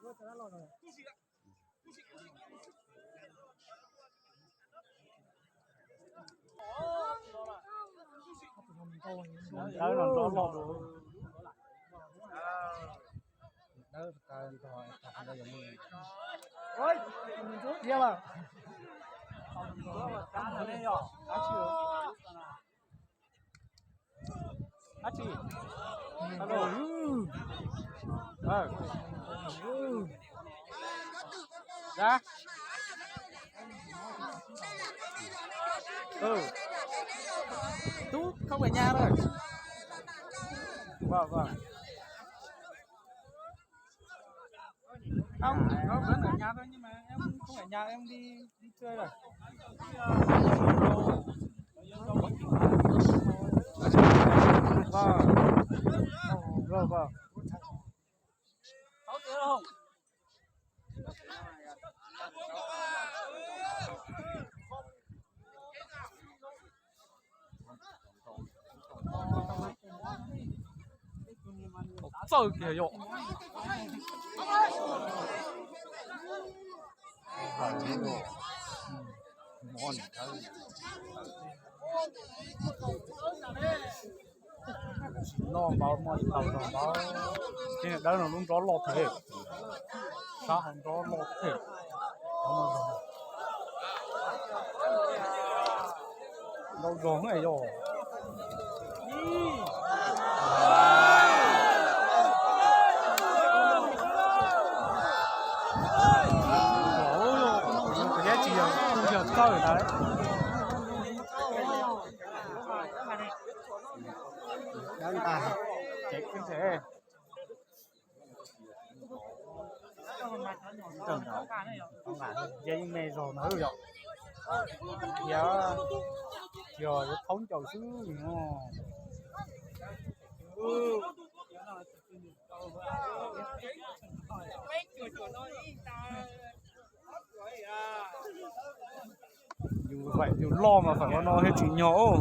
Dawb no nrov loj dua. Dawb, dab tsi? Alo. Dab. Tub, không phải nhà rồi. Vâng, vâng. Không, nó vẫn ở nhà thôi nhưng mà em không ở nhà, em đi đi chơi rồi. Vâng. Vâng, vâng. Txawj kiag yom. Noj npawv muaj ib tau zog npawv. Tej niag dawb no lub nrob loj thiab, sab hauv nrob loj thiab. Ntau zog yog. Tsis yog, tsis yog txawj ntawd. Yeej me zog na yom. Yog, yog yuav thaub ncaws xwb no. Yus faim yus loj mas faim ua no thiaj tsim nyog.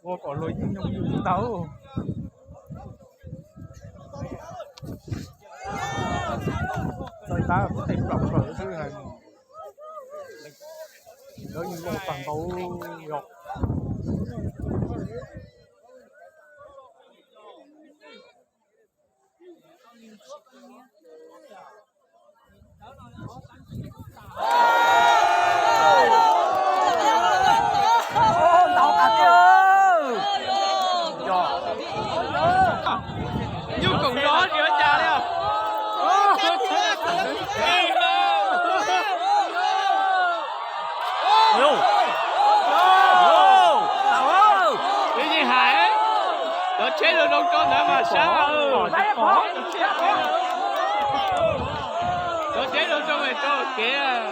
Ua kom luag yeej nyoog yus tau. Txawj tab tej plaws plaws xwb hais. Lawv yeej loj tag npaum yom. Nyuj koom nrov tsis ua cas li os. Twb yeej hais, cov tsheb zoo zoo rau ntawd mas sab. Cov tsheb zoo zoo es rau kev.